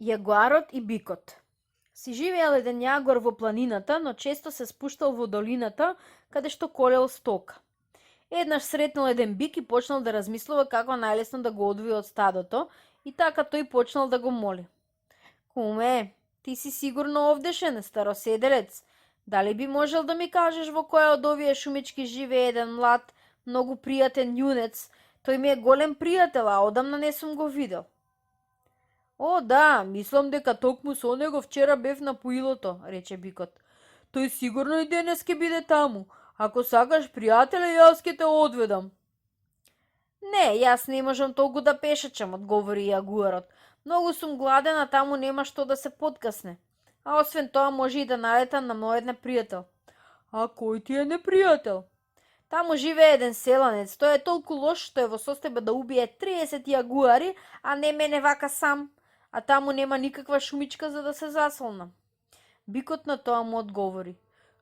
Јагуарот и бикот. Си живеел еден јагуар во планината, но често се спуштал во долината, каде што колел стока. Еднаш сретнал еден бик и почнал да размислува како најлесно да го одвои од стадото, и така тој почнал да го моли. Куме, ти си сигурно овдешен, староседелец. Дали би можел да ми кажеш во која од овие шумички живее еден млад, многу пријатен јунец? Тој ми е голем пријател, а одамна не сум го видел. О, да, мислам дека токму со него вчера бев на поилото, рече бикот. Тој сигурно и денес ќе биде таму. Ако сакаш, пријателе, јас ќе те одведам. Не, јас не можам толку да пешачам, одговори јагуарот. Многу сум гладен, а таму нема што да се подкасне. А освен тоа може и да налетам на мој непријател. А кој ти е непријател? Таму живее еден селанец. Тој е толку лош што е во состојба да убие 30 јагуари, а не мене вака сам. А таму нема никаква шумичка за да се засолнам. Бикот на тоа му одговори.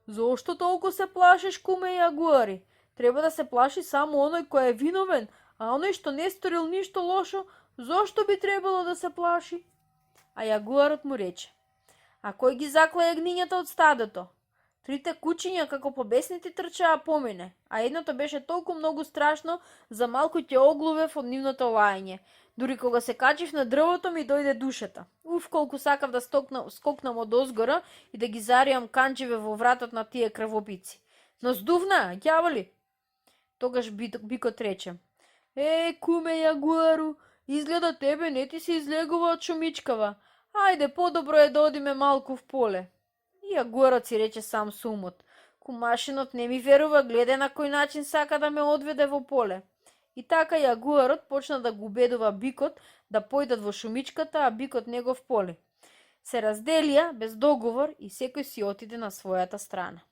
Зошто толку се плашиш, куме јагуари? Треба да се плаши само оној кој е виновен, а оној што не сторил ништо лошо, зошто би требало да се плаши? А јагуарот му рече. А кој ги закле јагнињата од стадото? Трите кучиња како побесните трчаа по мене, а едното беше толку многу страшно, за малку ќе оглувев од нивното лајање. Дури кога се качив на дрвото ми дојде душата. Уф, колку сакав да скокнам од озгора и да ги заријам канџиве во вратот на тие крвопици. Но здувна, ѓаволи. Тогаш бикот рече. Куме јагуару, изгледа тебе не ти се излегува од шумичкава. Ајде, подобро е да одиме малку в поле. И јагуарот си рече сам со умот. Кумашинот не ми верува, гледа на кој начин сака да ме одведе во поле. И така јагуарот почна да го убедува бикот да појдат во шумичката, а бикот негов поле. Се разделија без договор и секој си отиде на својата страна.